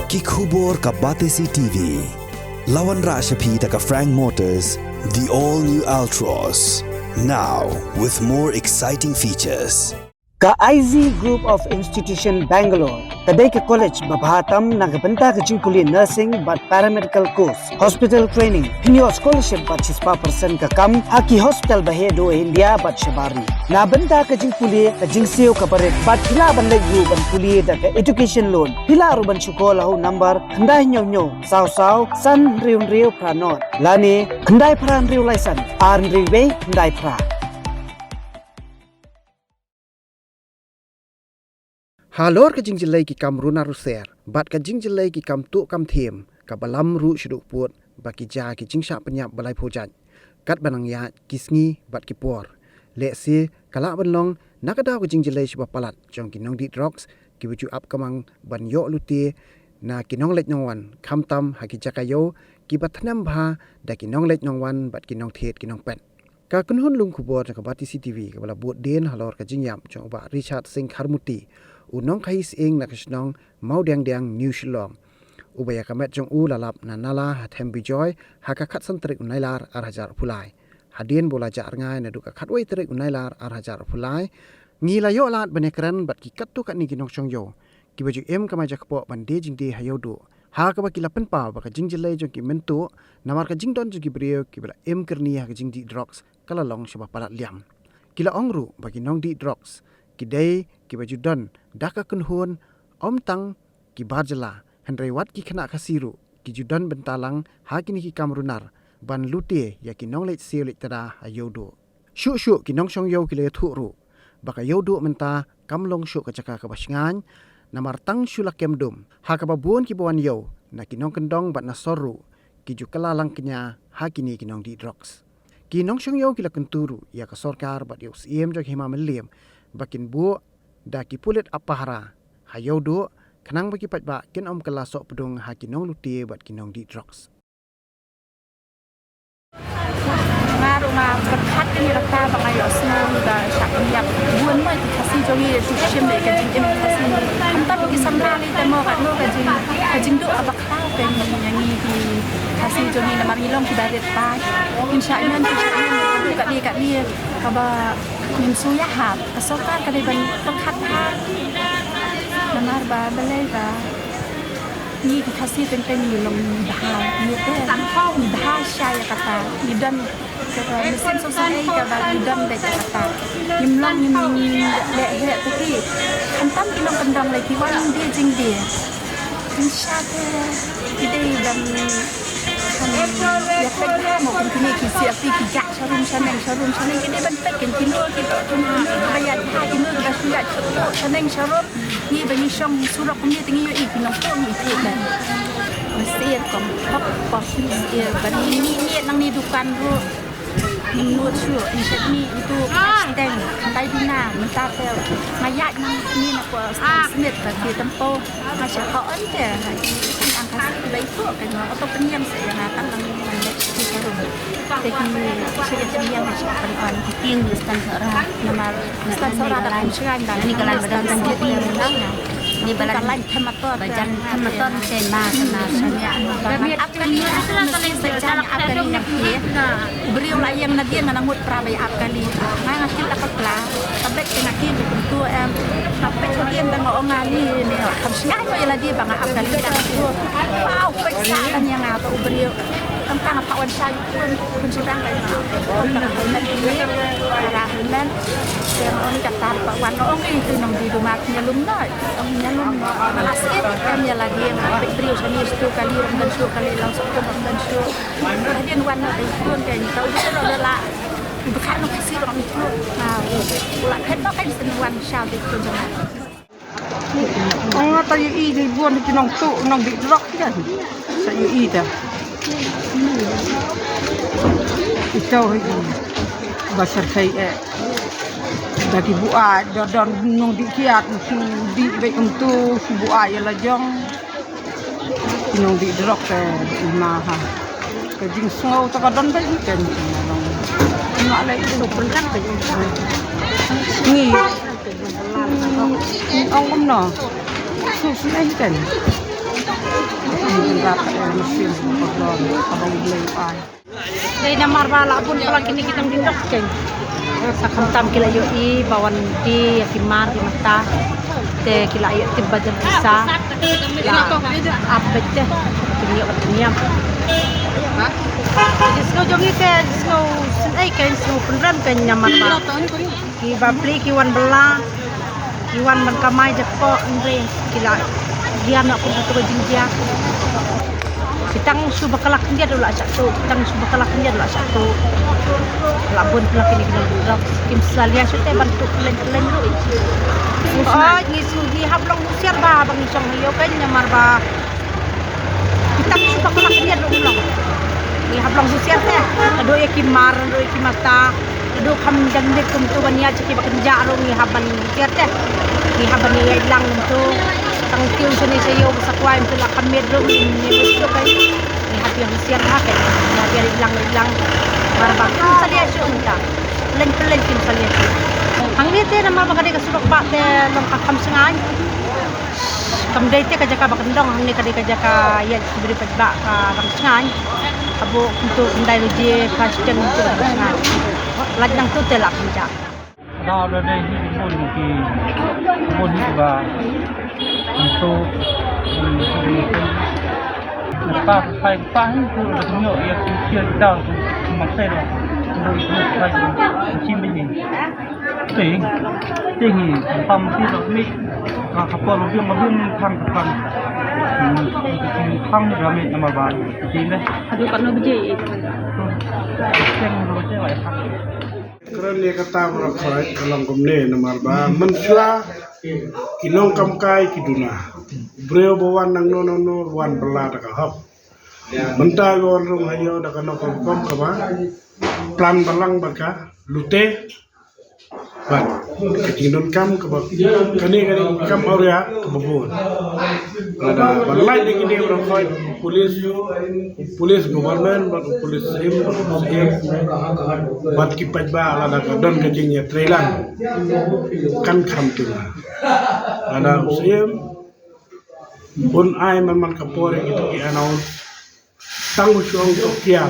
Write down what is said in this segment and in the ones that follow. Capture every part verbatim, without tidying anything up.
Ki khubor ka Batesi T V. La wanrah sha phi da ka Frank Motors, the all new Altroz. Now with more exciting features. Ka I Z Group of Institution Bangalore ka dei ka college ba bha tam na ka bynta ka jingpule nursing bad paramedical course, hospital training, pynïoh scholarship bad shispah percent ka kam ha ki hospital ba heh duh India bad shabar ri. Na bynta ka jingpule, ka jingsiew kaba rit bad phi lah ban leit ruh ban pule da ka education loan. Phi lah ruh ban shu call ha u number khyndai hynñiew hynñiew saw saw san hynriew hynriew phra nod lane khyndai phra hynriew lai san ar hynriew wei khyndai phra. Halor ka jingjyllei ki kam runar ruser bad ka jingjyllei ki kam tuh kam thiem, ka balam ruh sha duh pud ba ki jia ki jingshah pynïap ba lai phew jait katba nang ïaid ki sngi bad ki por. Lehse ka lah ban long na ka daw ka jingjyllei shaba palat jong ki nongdih drugs kiba ju ap kamang ban ïoh lute na ki nongleit nongwan, khamtam ha ki jaka ïew kiba thnem bha da ki nongleit nongwan bad ki nongthied ki nongpet. Ka kynhun lum khubor jong ka Batesi T V kaba la bud dien halor ka jingïap jong u Bah Richard Singh Kharmuti, u nongkhaïi sying na ka shnong Mawdiangdiang, New Shillong, uba ïa ka met jong u la lap na nala ha Them Bijoy ha ka khatsan tarik u Nailar ar hajar arphew lai. Hadien ba u la jah rngai naduh ka khatwei tarik u Nailar ar hajar arphew lai, ngi la ïoh lad ban ïakren bad ki katto katne ki nongshong ïew kiba ju im kamai jakpoh ban die jingdie ha Ïewduh, ha kaba ki la pynpaw ba ka jingjyllei jong ki mynta namar ka jingdon jong ki briew kiba la im kyrni ha ka jingdih drugs ka la long shaba palat liam. Ki la ong ruh ba ki nongdih drugs ki dei kiba ju don da ka kynhun, ym tang ki bar jylla, hynrei wat ki khynnah Khasi ruh ki ju don bynta lang ha kine ki kam runar ban lute ïa ki nongleit siew leit tda ha Ïewduh. Shuh shuh ki nongshong ïew ki la ïathuh ruh ba ka Ïewduh mynta kam long shuh ka jaka kaba shngaiñ, namar tang shu la kem dum ha kaba bun kiba wan ïew na ki nongkyndong bad na sor ruh ki ju kylla lang kñia ha kine ki nongdih drugs. Ki nongshong ïew ki la kyntu ruh ïa ka sorkar bad ïa u Syiem jong ka Hima Mylliem ba kin buh da ki pulit ap pahara ha Ïewduh khnang ba ki paidbah kin ym kylla soh pdung ha ki nonglute bad ki nongdih drugs. Nga ruh nga pyrkhat kane kata ba nga ïohsngew ba shah pynïap bun mo ki Khasi jong ngi, ki shim ïa ka jingim Khasi. Hangta ki samla lei te mo katno ka jing, ka jingduh kaba khraw ka ïa ngi ki Khasi jong ngi namar ngi long kiba rit paid. Ngin shah ñion, ngin shah ñion katne katne kaba ngin shu ïahap. Ka sorkar ka dei ban pyrkhat bha namar ba balei ba ngi ki Khasi teng teng ngi long ngi bha, ngi te ngi bha sha ïa kata, ngi don kata mynsiem sngewsynei kaba ngi don beit ïa kata. Ngim long ngim leh heh te ki. Khamtam ki nongkyndong lei ki wan die jingdie. Ngi sha te ki dei ban ïa peit bha mo kum kine ki C R P ki jah sharum shaneng sharum shaneng, ki dei ban peit kum kino kiba ïaid bha, kino kiba shu ïaid sharum shaneng sharum. Ngi ba ngi shong surok kumne te ngi ïohi ki nongtuh ngi ïohi ban syier kong hok pop syier ban ngi ngi ngi nang ni dukan ruh. Ngi nud shuh ngi shet ni itu steng tai duna mynta te nga ïaid nang ni na ko steng smit ba ki tempo nga sha ka on te ha ki ang ka ba itu ka nga oto pynïam se nga tang nang ni nang ni ki sharum. Te ki shet pynïam sha kan on ki tieng ni steng sara namar Stan sora da kum shngaiñ da. Ni ka lan ba dang stan jit ni. Ni ba lan ka lan themator ba jan themator te ma ma shania. Ap kali na sing sa jan ap kali na pie. Briew la ïeng na dien nga ngut pra ba ap kali. Nga nga kil da ka pla. Ka bet ke nga kil kum tu em. Ka bet ke dien da nga ong nga ni ni. Kum shngaiñ ko ïa la di ba nga ap kali da. Wow, pek sa kan ïa nga ba u briew. Tang tang pa wan shai. Kun, kun shu dang kai ma. Kun ka helmet ni, para helmet. Yang on ka tar pa wan ong i tu nong di dumat nya lum noi. Ong nya lum noi. Alas it em nya lagi yang pek briew sani stu kali ong dan shu kali lang shu ong dan shu. Hadien wan na dei kun kai tau di ro la. Bukan nong kasi ro ni tu. Na, ula het no kai sen wan shai di tu jangan. Ong nga ta ïohi dei bun ki nongtuh nongdih drok ki kan. Sa ïohi ta. Ito hi ba shyrkhei eh. Da ki buaid da don nongdih kiad ki dih beit kumtu ki buaid ïa la jong. Ki nongdih drok te i ma ha. Ka jingsngew ta ka don beit hi kan. Nga lei tu pynrang ka jong. Ngi Ong kumno? Su sne hi kan. Dei namar ba la bun palat kine ki nongdie drugs kein. Sa khamtam ki la ïohi ba wan die ïa ki mata. Te ki la ïoh tip ba jan pisa. La ap beit te. Ki ïoh ba ki niam. Jingsngew jong ngi te, jingsngew sngewsih kein, sngewpynrem kein namar ba ki bapli ki wan bylla. Ki wan ban kamai japoh, hynrei ki la jia noh kum katu ka jingjia. Ki tang shu ba ka la khyndiat u la shah tuh, ki tang shu ba ka la khyndiat u la shah tuh. La bun palat kine ki nongdie drugs, kim salia shuh te ban tuh kyllein kyllein ruh. Oi, ngi shu, ngi hap long husiar bha ba ngi shong ha ïew kein namar ba ki tang shu ba ka la khyndiat ruh ngi long. Ngi hap long husiar te. Haduh ïa ki mar, haduh ïa ki mata. Haduh kham jan miet kumtu ban ïaid sha ki ba kynjah ruh ngi hap ban husiar te. Ngi hap ban ïaid lang kumtu. Tang kiew shane sha ïew ba sa kwai kumtu la kham miet ruh ngi, ngi miet ruh kai. Ngi hap ïa husiar bha kai. Ngi hap ïa rit lang, rit lang. Namar ba kim salia shuh mynta. Pyllein pyllein kim salia shuh. Hangne te namar ba ka dei ka surok bah te long ka kham shngaiñ. Kam dei te ka jaka ba kyndong, hangne ka dei ka jaka ïaid ki briew paidbah ka Rangshngaiñ. Habu kumtu khyndai baje, first time kumtu ka Rangshngaiñ. Lait nangtu te la kynjah. Dau da dei hi bun ki, bun hi ba. Kumtu, kumtu. Pa, pa, pa, hi tu da nyo ya ki ki dau tu ma se lo. Kumtu, kumtu, kumtu, kumtu, kumtu, Ting, ting hi, pam ti lo mi. Ka ka por lo biang lo biang thang ka thang. Hmm, thang ni rami nama ba. Ting deh. Aduh, kat no biji. Ting lo biji, wai thang. Kren ïa kata ba la khoi ka long kumne namar ba mynshuwa ki nongkam kai ki duna. Briew ba wan nangno nangno wan bylla da ka hok. Mynta ka wan rung ha ïew da ka nongkam kam kaba plan balang bad ka lute. Bad ka jingdonkam kaba kane kane kam awria kaba bun. Lada ban lait da kine ba khoi police, police government bad police sim bad police sim bad ki paidbah lada ka don ka jingïatreilang kan kham tynga. Lada u sim bun ai man man ka por ïa kita ki announce. Tang u shong to kia.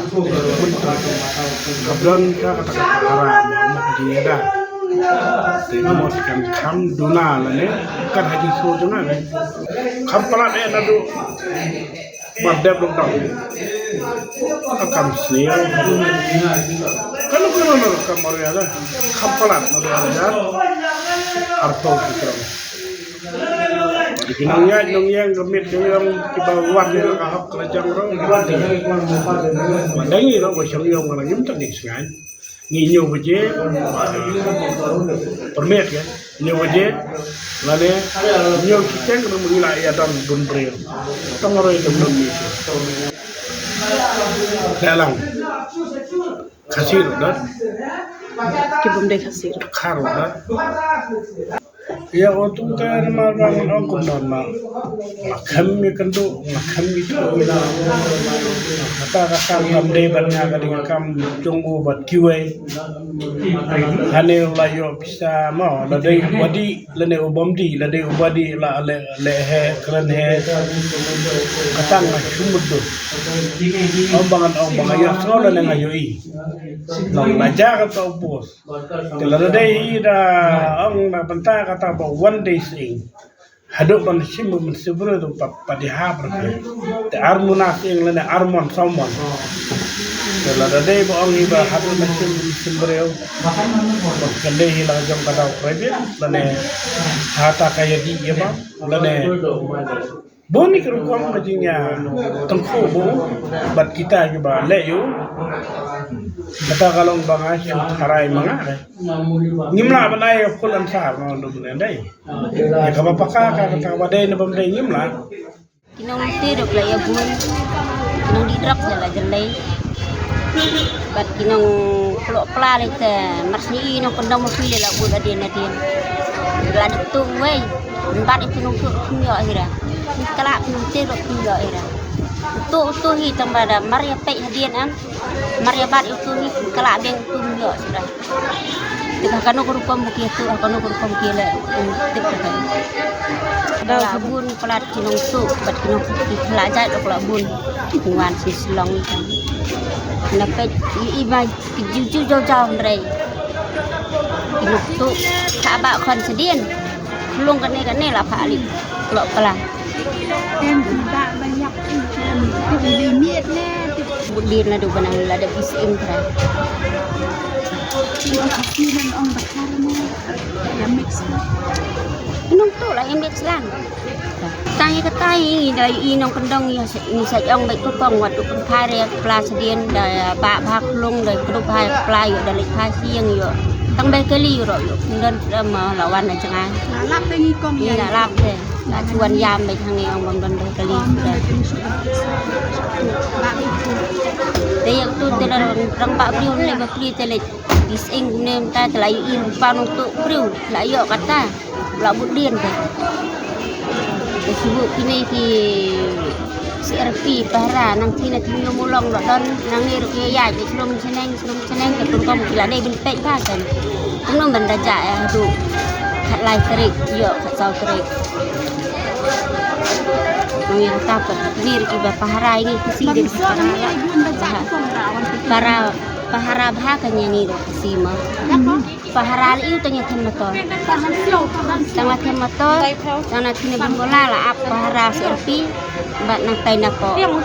Ka don ka kata ka para ma ma ka jingïada. Te mot kan kham duna lane kan ha jingsngew jong nga ne. Kham palat eh naduh ba dep lockdown. Ka kam sniew. Kan ka kam area la. Kham palat naduh area. Arto ki krong. Ki nongïaid nongïeng ka miet ka ïong kiba wan ïa ka hok ka la jong ruh kiba dei. Ba dei ngi ruh ba shong ïong ba la ngim tang ngi sngan. Ngi ñiew baje, permit ka, ñiew baje, lane ñiew ki teng ruh ngi la ïa don bun briew. Tang ruh ïa don bun briew. Dalang. Khasi ruh don. Ki bym dei Khasi ruh. Khar ruh don. Ïa utu te namar ba ngan ong kumno ma. Nga khem ïa kynduh, nga khem ïa kynduh. Kata ka kam kam dei ban nga ka dei ka kam jong u bad kiwei. Hane la ïoh pisa mo, la dei u ba dih, lane u bym dih, la dei u ba dih, la leh, leh he, kren he. Kata nga shu mut duh. Ong ba ngan ong ba nga ïohsngew lane nga ïohi. Nong na ja kata u post. Te lada dei hi da ong na bynta kata ba wan dei sing. Haduh ban shim ban shim bru tu pa, pa di hap ra. Te armuna sing lane armon saumon. Te lada dei ba ong hi ba haduh ban shim ban shim bru. Ba kan dei hi la jong ka dau private lane hata ka ïa di ïa ba lane Bun ki rukom ka jingïa tyngkhuh bun bad kita kiba leh ïa u. Kata ka long ba nga shu tharai ma nga. Ngim lah ban ai full answer ma u dei ne dei. Ïa kaba paka ka kata kaba dei ne bym dei ngim lah. Ki nongtei dok la ïa bun. Ki nongdie drugs la jyllei. Bad ki nongploh pla lei te mar sni i nongkyndong ma phi lei la bun hadien hadien. La dep tu wei. Bad itu nongploh phi ïoh ira. Kala phi nongtei dok phi ïoh ira. Utu utu hi tang ba da mar ïa peit hadien am. Mar ïa bat utu hi kala beng utu ïoh sira. Te ha kano ka rukom ki tu, ha kano ka rukom ki leh, em, tip ka. Da la bun palat ki nongtuh bad ki nongtuh ki la jait dok la bun. Ki wan sha Shillong. Na peit i, i ba ki ju ju jau jau hynrei ki nongtuh ka ba khon sdien. Lung kane kane la pha li lok pala. Em ba ba yak em tu di miet ne. Bud dir na du banang la da bis ing tra. Ino kasi nan ong bakar ne. Ya mix ne. Nongtuh la ya mix lang. Tang ya katai i da i nongkyndong ya se i sa ong bad kukong wat u pynpare pla sdien da ba ba klung da krup hai pla yo da lek pha siang yo. Tang ba kali yo ro yo. Ndon da ma la wan na jngai. La lap te ngi kong ya. Ina lap te. La chuan yam bad hangi ong bam don ba kali. Te ya tu te la rang ba briu le ba kli te le. Bis ing ne ta te la i pa nongtuh briu la yo kata. La bud dien te. Te sibu kine ki C R P pahara nang kine thim yo mulong lo don nang ni ruk ye ya je srum seneng srum seneng ke kum kom kila dei bin pek ba kan. Kum nom ban raja ya hadu. Khat lai tarik yo khat saw tarik. Nang yang tapat ni ruk iba pahara ini kusi dei pahara. Para pahara bha kan yang ni ruk kusi ma. Pahara la iu tang ïa them motor. Tang la them motor, tang na kine bun bola la ap pahara C R P bad nang tai na ko, oh,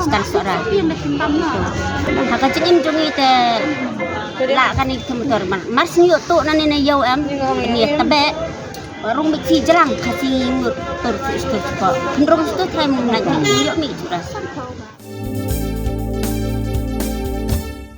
stan sora. Ha ka jingim jong ngi te la kane them motor mar, mar sing ïoh tu na ne na ïoh em. Ni tabe rung bit si jlang ka si ngi mut tur si stu ko. Rung stu time na ngi ïoh mi sura.